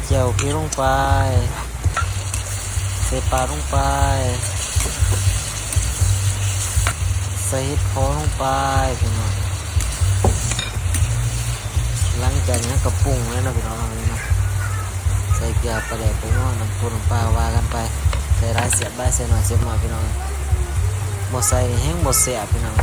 ແຈ່ວເພລົງໄປ ໃສ່ປາລົງໄປ ໃສ່ເຫັດເຜາະລົງໄປພີ່ນ້ອງ. ຫຼັງຈາກນັ້ນເຮົາກໍປຸງເລີຍເນາະພີ່ນ້ອງເນາະ ໃສ່ເກືອ ປາແດກ ແປ້ງນົວ ນ້ຳປູນ້ຳປາ ວ່າກັນໄປ ໃສ່ຫຼາຍແຊບຫຼາຍ ໃສ່ໜ້ອຍແຊບໜ້ອຍພີ່ນ້ອງ. ບໍ່ໃສ່ນີ້ແຮງບໍ່ແຊບພີ່ນ້ອງ.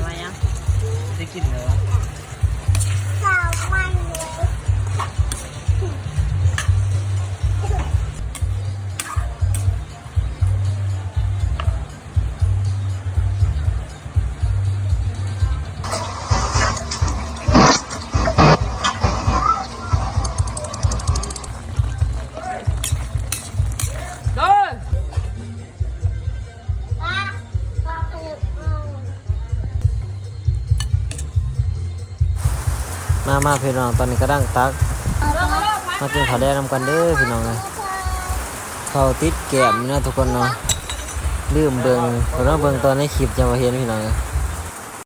ວ່າຫຍັງ? ໄດ້ກິນແລ້ວ. ມາ ມາພີ່ນ້ອງ ຕອນນີ້ກຳລັງຕັກ ມາກິນເຂົ້າແລງນຳກັນເດີພີ່ນ້ອງເອີຍ. ເຂົ້າຕິດແກ້ມເນາະທຸກຄົນເນາະ ລືມເບິ່ງ ເພິ່ນມາເບິ່ງຕອນໃນຄລິບຈັ່ງວ່າເຫັນພີ່ນ້ອງເອີຍ.